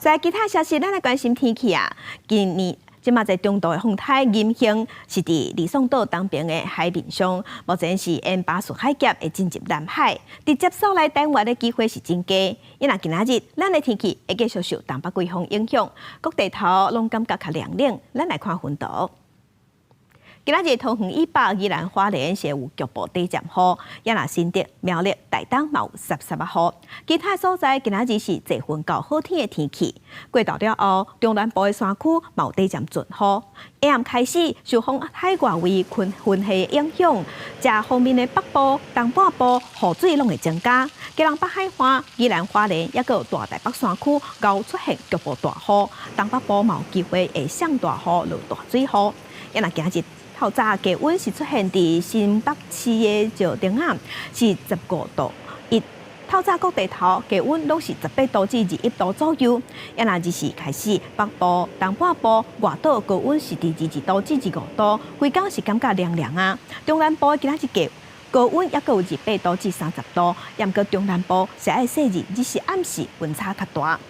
在其他消息，咱來關心天氣啊。今年這馬在中度的風颱銀杏是佇呂宋島東邊的海面上，目前是沿巴士海峽會進入南海，直接掃來台灣的機會是真低。因為今仔日咱的天氣會繼續受東北季風影響，各地頭攏感覺較涼冷。咱來看雲圖。今仔日桃園以北、宜蘭花蓮是有局部短暫雨，也若新竹、苗栗、台東嘛有濕濕仔雨。其他所在今仔日是濟雲到好天的天氣。過晝了後，中南部的山區嘛有短暫陣雨。下暗開始受風海外圍雲系的影響，這方面的北部、東半部雨水攏會增加。基隆北海岸、宜蘭花蓮抑閣有大台北山區，會出現局部大雨。東北部嘛有機會會上大雨、落大水雨。也若今日透早低溫是出現佇新北市的石碇仔，是15度1。透早各地頭低溫攏是18度至21度左右。也若日時開始，北部、東半部、外島高溫是佇22度至25度，規工是感覺涼涼啊。中南部今仔日低高溫抑閣有28度至30度，毋過中南部是愛細膩，日時暗時溫差較大。